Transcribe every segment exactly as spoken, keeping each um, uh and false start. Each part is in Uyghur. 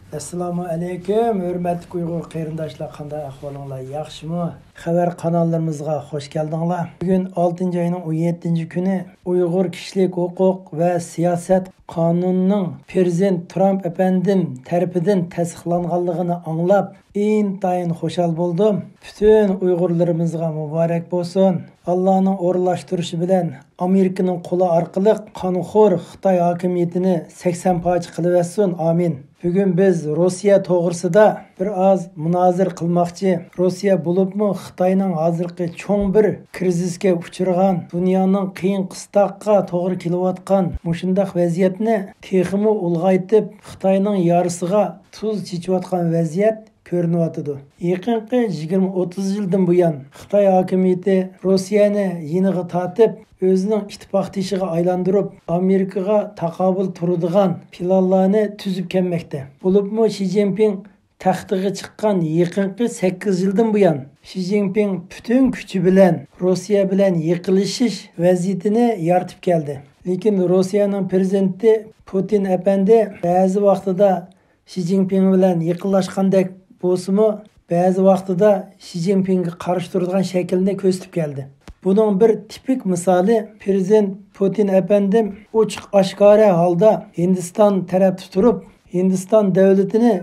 ئەسسالامۇ ئەلەيكۇم، ھۆرمەتلىك ئۇيغۇر قېرىنداشلار، قانداق ئەھۋالىڭلار، ياخشىمۇ؟ خەۋەر قاناللىرىمىزغا خوش كەلدىڭلار. بۈگۈن ئالتىنچى ئاينىڭ ئون يەتتىنچى كۈنى، ئۇيغۇر كىشىلىك ھوقۇق ۋە سىياسەت قانۇنىنىڭ پىرېزىدېنت ترامپ ئەپەندىم تەرىپىدىن تەستىقلانغانلىقىنى ئاڭلاپ، ئىنتايىن خۇشال بولدۇم. پۈتۈن ئۇيغۇرلىرىمىزغا مۇبارەك بولسۇن. ئاللانىڭ ئورۇنلاشتۇرۇشى بىلەن ئامېرىكىنىڭ قولى ئارقىلىق قانخور خىتاي ھاكىمىيىتىنى سەكسەن پارچە قىلىۋەتسۇن. ئامىن. بۈگۈن بىز روسىيە توغرىسىدا بىر ئاز مۇنازىرە قىلماقچى. روسىيە بولۇپمۇ خىتاينىڭ ھازىرقى چوڭ بىر كىرىزىسكە ئۇچرىغان، دۇنيانىڭ قىيىن قىستاققا توغرا كېلىۋاتقان مۇشۇنداق ۋەزىيەتنى تېخىمۇ ئۇلغايتىپ، خىتاينىڭ يارىسىغا تۇز چېچىۋاتقان ۋەزىيەت كۆرۈنۈۋاتىدۇ. يېقىنقى يىگىرمە ئوتتۇز يىلدىن بۇيان خىتاي ھاكىمىيىتى روسىيەنى يېنىغا تارتىپ، ئۆزىنىڭ ئىتتىپاقدىشىغا ئايلاندۇرۇپ، ئامېرىكىغا تاقابىل تۇرىدىغان پىلانلارنى تۈزۈپ كەلمەكتە. بولۇپمۇ شى جىنپىڭ تەختىگە چىققان يېقىنقى سەككىز يىلدىن بۇيان، شى جىنپىڭ پۈتۈن كۈچى بىلەن روسىيە بىلەن يېقىنلىشىش ۋەزىيىتىنى يارىتىپ كەلدى. لېكىن روسىيەنىڭ پىرېزىدېنتى پۇتىن ئەپەندى بەزى ۋاقتىدا شى جىنپىڭ بىلەن يېقىنلاشقاندەك بولسىمۇ، بەزى ۋاقتىدا شى جىنپىڭگە قارشى تۇرىدىغان شەكىلنى كۆرسىتىپ كەلدى. بۇنىڭ بىر تىپىك مىسالى، پىرېزىدېنت پۇتىن ئەپەندىم ئوچۇق ئاشكارا ھالدا ھىندىستان تەرەپتە تۇرۇپ، ھىندىستان دۆلىتىنى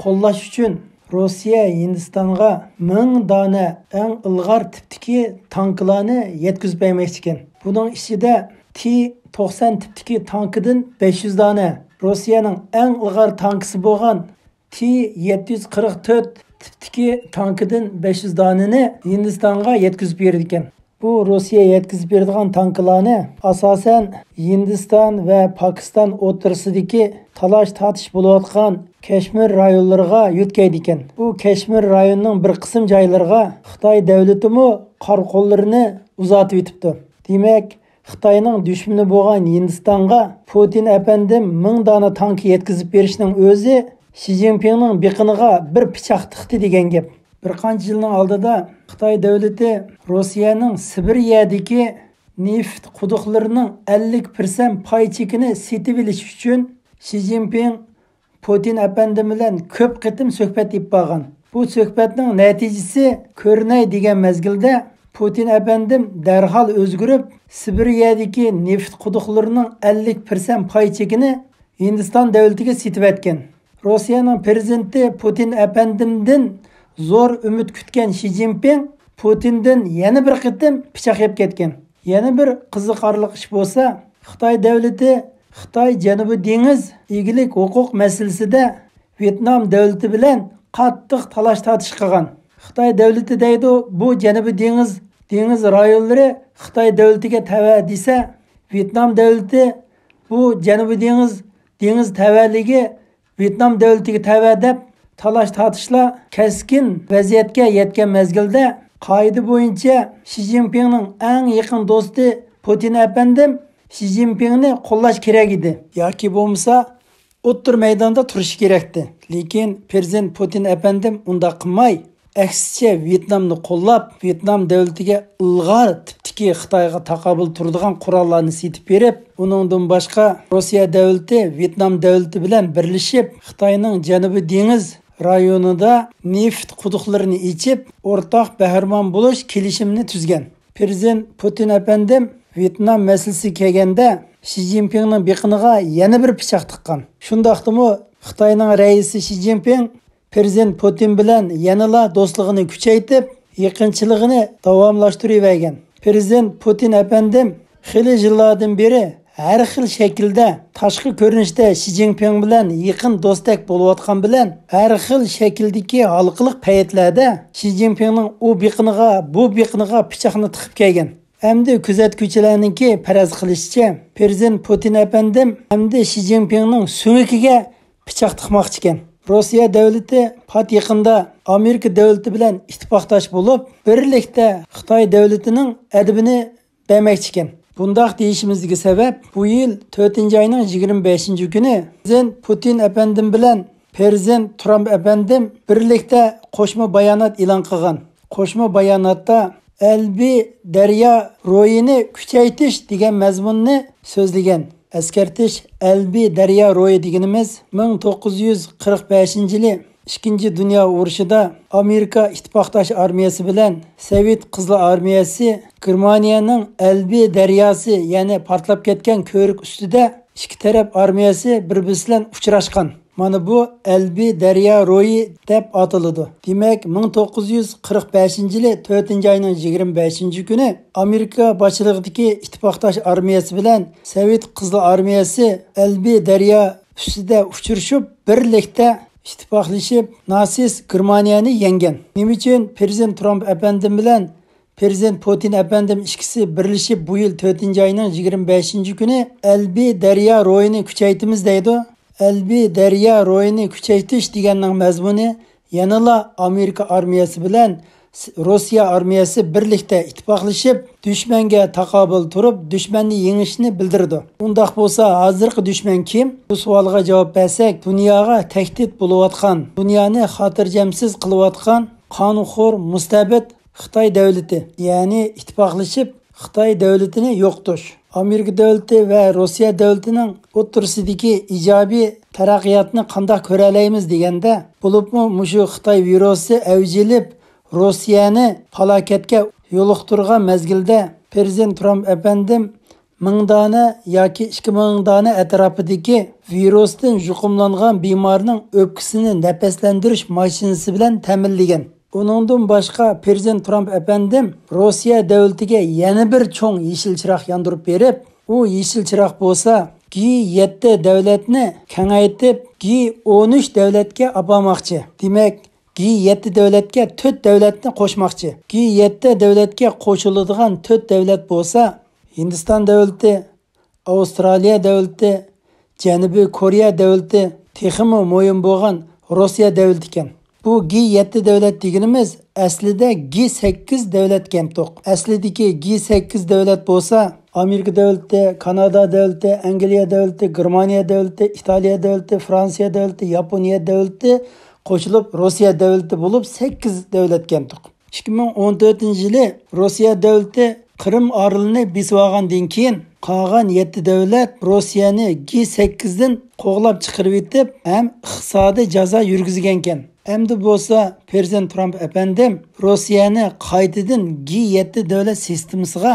قوللاش ئۈچۈن روسىيە ھىندىستانغا مىڭ دانە ئەڭ ئىلغار تىپتىكى تانكىلارنى يەتكۈزۈپ بەرمەكچىكەن. بۇنىڭ ئىچىدە تى توقسان تىپتىكى تانكىدىن بەش يۈز دانە، روسىيەنىڭ ئەڭ ئىلغار تانكىسى بولغان تى يەتتە يۈز قىرىق تۆت تىپتىكى تانكىدىن بەش يۈز دانىنى ھىندىستانغا يەتكۈزۈپ بېرىدىكەن. بۇ روسىيە يەتكۈزۈپ بېرىدىغان تانكىلارنى ئاساسەن ھىندىستان ۋە پاكىستان ئوتتۇرىسىدىكى تالاش-تارتىش بولۇۋاتقان كەشمىر رايونلىرىغا يۆتكەيدىكەن. بۇ كەشمىر رايونىنىڭ بىر قىسىم جايلىرىغا خىتاي دۆلىتىمۇ قارا قوللىرىنى ئۇزارتىۋېتىپتۇ. دېمەك، خىتاينىڭ دۈشمىنى بولغان ھىندىستانغا پۇتىن ئەپەندىم مىڭ دانە تانكا يەتكۈزۈپ بېرىشنىڭ ئۆزى شى جىنپىڭنىڭ بېقىنىغا بىر پىچاق تىقتى دېگەن گەپ. بىر قانچە يىلنىڭ ئالدىدا خىتاي دۆلىتى روسىيەنىڭ سىبىرىيەدىكى نېفىت قۇدۇقلىرىنىڭ ئەللىك پىرسەنت پاي چېكىنى سېتىۋېلىش ئۈچۈن شى جىنپىڭ پۇتىن ئەپەندىم بىلەن كۆپ قېتىم سۆھبەت ئېلىپ بارغان. بۇ سۆھبەتنىڭ نەتىجىسى كۆرۈنەي دېگەن مەزگىلدە، پۇتىن ئەپەندىم دەرھال ئۆزگىرىپ، سىبىرىيەدىكى نېفىت قۇدۇقلىرىنىڭ ئەللىك پىرسەنت پاي چېكىنى ھىندىستان دۆلىتىگە سېتىۋەتكەن. روسىيەنىڭ پىرېزىدېنتى پۇتىن ئەپەندىمدىن زور ئۈمىد كۈتكەن شى جىنپىڭ پۇتىندىن يەنە بىر قېتىم پىچاق يەپ كەتكەن. يەنە بىر قىزىقارلىق ئىش بولسا، خىتاي دۆلىتى خىتاي جەنۇبىي دېڭىز ئىگىلىك ھوقۇق مەسىلىسىدە ۋيېتنام دۆلىتى بىلەن قاتتىق تالاش-تارتىش قىلغان. خىتاي دۆلىتى دەيدۇ، بۇ جەنۇبىي دېڭىز، دېڭىز رايونلىرى خىتاي دۆلىتىگە تەۋە دېسە، ۋيېتنام دۆلىتى بۇ جەنۇبىي دېڭىز، دېڭىز تەۋەلىكى ۋيېتنام دۆلىتىگە تەۋە دەپ تالاش-تارتىشلار كەسكىن ۋەزىيەتكە يەتكەن مەزگىلدە، قائىدە بويىچە شى جىنپىڭنىڭ ئەڭ يېقىن دوستى پۇتىن ئەپەندىم شى جىنپىڭنى قوللاش كېرەك ئىدى. ياكى بولمىسا ئوتتۇرا مەيداندا تۇرۇشى كېرەكتى. لېكىن پىرېزىدېنت پۇتىن ئەپەندىم ئۇنداق قىلماي، ئەكسىچە ۋيېتنامنى قوللاپ، ۋيېتنام دۆلىتىگە ئىلغار تىپتىكى خىتايغا تاقابىل تۇرىدىغان قوراللارنى سېتىپ بېرىپ، ئۇنىڭدىن باشقا روسىيە دۆلىتى ۋيېتنام دۆلىتى بىلەن بىرلىشىپ، خىتاينىڭ جەنۇبىي دېڭىز رايونىدا نېفىت قۇدۇقلىرىنى ئېچىپ، ئورتاق بەھرىمەن بولۇش كېلىشىمىنى تۈزگەن. پىرېزىدېنت پۇتىن ئەپەندىم ۋيېتنام مەسىلىسىگە كەلگەندە، شى جىنپىڭنىڭ بېقىنىغا يەنە بىر پىچاق تىققان. شۇنداقتىمۇ خىتاينىڭ رەئىسى شى جىنپىڭ پىرېزىدېنت پۇتىن بىلەن يەنىلا دوستلۇقىنى كۈچەيتىپ، يېقىنچىلىقىنى داۋاملاشتۇرۇۋەرگەن. پىرېزىدېنت پۇتىن ئەپەندىم خېلى يىللاردىن بېرى ھەر خىل شەكىلدە، تاشقى كۆرۈنۈشتە شى جىنپىڭ بىلەن يېقىن دوستەك بولۇۋاتقان بىلەن، ھەر خىل شەكىلدىكى ھالقىلىق پەيتلەردە شى جىنپىڭنىڭ ئۇ بېقىنىغا، بۇ بېقىنىغا پىچاقنى تىقىپ كەلگەن. ئەمدى كۆزەتكۈچىلەرنىڭكى پەرەز قىلىشىچە، پىرېزىدېنت پۇتىن ئەپەندىم ئەمدى شى جىنپىڭنىڭ سۆڭىكىگە پىچاق تىقماقچىكەن. روسىيە دۆلىتى پات يېقىندا ئامېرىكا دۆلىتى بىلەن ئىتتىپاقداش بولۇپ، بىرلىكتە خىتاي دۆلىتىنىڭ ئەدىپىنى بەرمەكچىكەن. بۇنداق دېيىشىمىزدىكى سەۋەب، بۇ يىل تۆتىنچى ئاينىڭ يىگىرمە بەشىنچى كۈنى پىرېزىدېنت پۇتىن ئەپەندىم بىلەن پىرېزىدېنت ترامپ ئەپەندىم بىرلىكتە قوشما بايانات ئېلان قىلغان. قوشما باياناتتا ئەلبى دەريا رويىنى كۈچەيتىش دېگەن مەزمۇننى سۆزلىگەن. ئەسكەرتىش: ئەلبى دەريا رويى دېگىنىمىز مىڭ توققۇز يۈز قىرىق بەشىنچى يىلى ئىككىنچى دۇنيا ئۇرۇشىدا ئامېرىكا ئىتتىپاقداش ئارمىيەسى بىلەن سوۋېت قىزىل ئارمىيەسى گېرمانىيەنىڭ ئەلبى دەرياسى، يەنى پارتلاپ كەتكەن كۆۋرۈك ئۈستىدە ئىككى تەرەپ ئارمىيەسى بىر-بىرسى بىلەن ئۇچراشقان. مانا بۇ ئەلبى دەريا رويى دەپ ئاتىلىدۇ. دېمەك، مىڭ توققۇز يۈز قىرىق بەشىنچى يىلى تۆتىنچى ئاينىڭ يىگىرمە بەشىنچى كۈنى ئامېرىكا باشچىلىقىدىكى ئىتتىپاقداش ئارمىيەسى بىلەن سوۋېت قىزىل ئارمىيەسى ئەلبى دەريا ئۈستىدە ئۇچرىشىپ، بىرلىكتە ئىتتىپاقلىشىپ، ناتسىست گېرمانىيەنى يەڭگەن. نېمە ئۈچۈن پىرېزىدېنت ترامپ ئەپەندىم بىلەن پىرېزىدېنت پۇتىن ئەپەندىم ئىككىسى بىرلىشىپ، بۇ يىل تۆتىنچى ئاينىڭ يىگىرمە بەشىنچى كۈنى ئەلبى دەريا رويىنى كۈچەيتىمىز دەيدۇ. ئەلبى دەريا رويىنى كۈچەيتىش دېگەننىڭ مەزمۇنى يەنىلا ئامېرىكا ئارمىيەسى بىلەن روسىيە ئارمىيەسى بىرلىكتە ئىتتىپاقلىشىپ، دۈشمەنگە تاقابىل تۇرۇپ، دۈشمەننى يېڭىشنى بىلدۈرىدۇ. ئۇنداق بولسا، ھازىرقى دۈشمەن كىم؟ بۇ سوئالغا جاۋاب بەرسەك، دۇنياغا تەھدىت بولۇۋاتقان، دۇنيانى خاتىرجەمسىز قىلىۋاتقان قانخور، مۇستەبىت خىتاي دۆلىتى، يەنى ئىتتىپاقلىشىپ خىتاي دۆلىتىنى يوقىتىش. ئامېرىكا دۆلىتى ۋە روسىيە دۆلىتىنىڭ ئوتتۇرىسىدىكى ئىجابىي تەرەققىياتنى قانداق كۆرەلەيمىز دېگەندە، بولۇپمۇ مۇشۇ خىتاي ۋىرۇسى ئەۋج ئېلىپ، روسىيەنى پالاكەتكە يولۇقتۇرغان مەزگىلدە پىرېزىدېنت ترامپ ئەپەندىم مىڭ دانە ياكى ئىككى مىڭ دانە ئەتراپىدىكى ۋىرۇستىن يۇقۇملانغان بىمارنىڭ ئۆپكىسىنى نەپەسلەندۈرۈش ماشىنىسى بىلەن تەمىنلىگەن. ئۇنىڭدىن باشقا، پىرېزىدېنت ترامپ ئەپەندىم روسىيە دۆلىتىگە يەنە بىر چوڭ يېشىل چىراغ ياندۇرۇپ بېرىپ، ئۇ يېشىل چىراغ بولسا، گى يەتتە دۆلەتنى كېڭەيتىپ، گى ئون ئۈچ دۆلەتكە ئاپارماقچى. دېمەك، گى يەتتە دۆلەتكە تۆت دۆلەتنى قوشماقچى. گى يەتتە دۆلەتكە قوشۇلىدىغان تۆت دۆلەت بولسا، ھىندىستان دۆلىتى، ئاۋسترالىيە دۆلىتى، جەنۇبىي كورېيە دۆلىتى، تېخىمۇ مۇھىم بولغان روسىيە دۆلىتى ئىكەن. بۇ گى يەتتە دۆلەت دېگىنىمىز ئەسلىدە گى سەككىز دۆلەتكەنتۇق. ئەسلىدىكى گى سەككىز دۆلەت بولسا، ئامېرىكا دۆلىتى، كانادا دۆلىتى، ئەنگلىيە دۆلىتى، گېرمانىيە دۆلىتى، ئىتالىيە دۆلىتى، فرانسىيە دۆلىتى، ياپونىيە دۆلىتى قوشۇلۇپ روسىيە دۆلىتى بولۇپ سەككىز دۆلەتكەنتۇق. ئىككى مىڭ ئون تۆتىنچى يىلى روسىيە دۆلىتى قىرىم ئارىلىنى بېسىۋالغاندىن كېيىن، قالغان يەتتە دۆلەت روسىيەنى گى سەككىزدىن قوغلاپ چىقىرىۋېتىپ ھەم ئىقتىسادىي جازا يۈرگۈزگەنكەن. ئەمدى بولسا پىرېزىدېنت ترامپ ئەپەندىم روسىيەنى قايتىدىن گى يەتتە دۆلەت سىستېمىسىغا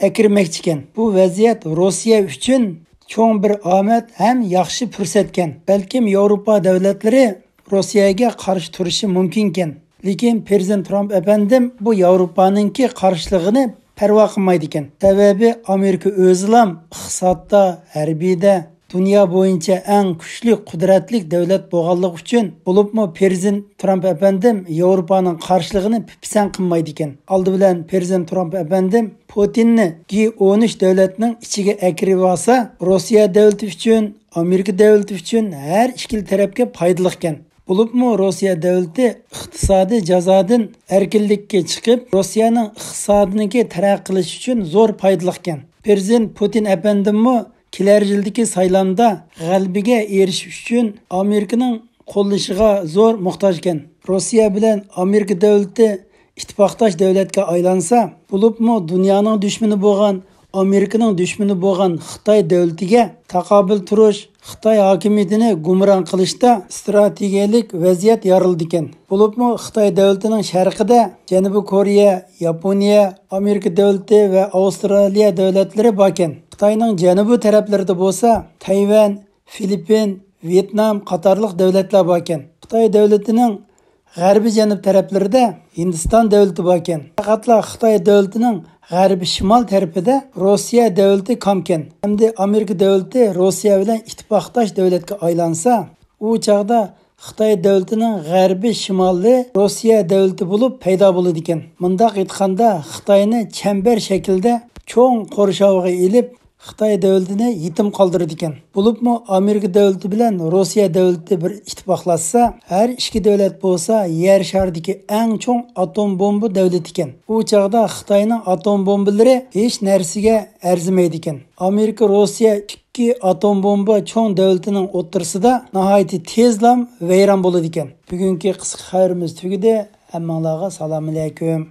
ئەكىرمەكچىكەن. بۇ ۋەزىيەت روسىيە ئۈچۈن چوڭ بىر ئامەت ھەم ياخشى پۇرسەتكەن. بەلكىم ياۋروپا دۆلەتلىرى روسىيەگە قارشى تۇرۇشى مۇمكىنكەن. لېكىن پىرېزىدېنت ترامپ ئەپەندىم بۇ ياۋروپانىڭكى قارشىلىقىنى پەرۋا قىلمايدىكەن. سەۋەبى ئامېرىكا ئۆزىلا ئىقتىسادتا، ھەربىيدە دۇنيا بويىچە ئەڭ كۈچلۈك، قۇدرەتلىك دۆلەت بولغانلىقى ئۈچۈن، بولۇپمۇ پىرېزىدېنت ترامپ ئەپەندىم ياۋروپانىڭ قارشىلىقىنى پىسەنت قىلمايدىكەن. ئالدى بىلەن پىرېزىدېنت ترامپ ئەپەندىم پۇتىننى گى ئون ئۈچ دۆلەتنىڭ ئىچىگە ئەكىرىۋالسا، روسىيە دۆلىتى ئۈچۈن، ئامېرىكا دۆلىتى ئۈچۈن ھەر ئىككىلا تەرەپكە پايدىلىقكەن. بولۇپمۇ روسىيە دۆلىتى ئىقتىسادىي جازادىن ئەركىنلىككە چىقىپ، روسىيەنىڭ ئىقتىسادىنىڭكى تەرەققىي قىلىشى ئۈچۈن زور پايدىلىقكەن. پىرېزىدېنت پۇتىن ئەپەندىممۇ كېلەر يىلدىكى سايلامدا غەلىبىگە ئېرىشىش ئۈچۈن ئامېرىكىنىڭ قوللىشىغا زور موھتاجكەن. روسىيە بىلەن ئامېرىكا دۆلىتى ئىتتىپاقداش دۆلەتكە ئايلانسا، بولۇپمۇ دۇنيانىڭ دۈشمىنى بولغان، ئامېرىكىنىڭ دۈشمىنى بولغان خىتاي دۆلىتىگە تاقابىل تۇرۇش، خىتاي ھاكىمىيىتىنى گۇمران قىلىشتا ستراتېگىيەلىك ۋەزىيەت يارىلىدىكەن. بولۇپمۇ خىتاي دۆلىتىنىڭ شەرقىدە جەنۇبىي كورېيە، ياپونىيە، ئامېرىكا دۆلىتى ۋە ئاۋسترالىيە دۆلەتلىرى باركەن. خىتاينىڭ جەنۇبىي تەرەپلىرىدە بولسا تەيۋەن، فىلىپپىن، ۋيېتنام قاتارلىق دۆلەتلەر باركەن. خىتاي دۆلىتىنىڭ غەربىي جەنۇب تەرەپلىرىدە ھىندىستان دۆلىتى باركەن. پەقەتلا خىتاي دۆلىتىنىڭ غەربىي شىمال تەرىپىدە روسىيە دۆلىتى كامكەن. ئەمدى ئامېرىكا دۆلىتى روسىيە بىلەن ئىتتىپاقداش دۆلەتكە ئايلانسا، ئۇ چاغدا خىتاي دۆلىتىنىڭ غەربىي شىمالى روسىيە دۆلىتى بولۇپ پەيدا بولىدىكەن. مۇنداق ئېيتقاندا، خىتاينى چەمبەر شەكلىدە چوڭ قورشاۋغا ئېلىپ، خىتاي دۆلىتىنى يېتىم قالدۇرىدىكەن. بولۇپمۇ ئامېرىكا دۆلىتى بىلەن روسىيە دۆلىتى بىر ئىتتىپاقلاشسا، ھەر ئىككى دۆلەت بولسا يەر شارىدىكى ئەڭ چوڭ ئاتوم بومبا دۆلىتى ئىكەن. ئۇ چاغدا خىتاينىڭ ئاتوم بومبىلىرى ھېچ نەرسىگە ئەرزىمەيدىكەن. ئامېرىكا، روسىيە ئىككى ئاتوم بومبا چوڭ دۆلىتىنىڭ ئوتتۇرىسىدا ناھايىتى تېزلا ۋەيران بولىدىكەن. بۈگۈنكى قىسقا خەۋىرىمىز تۈگىدى. ھەممىڭلارغا سالام ئەلەيكۇم.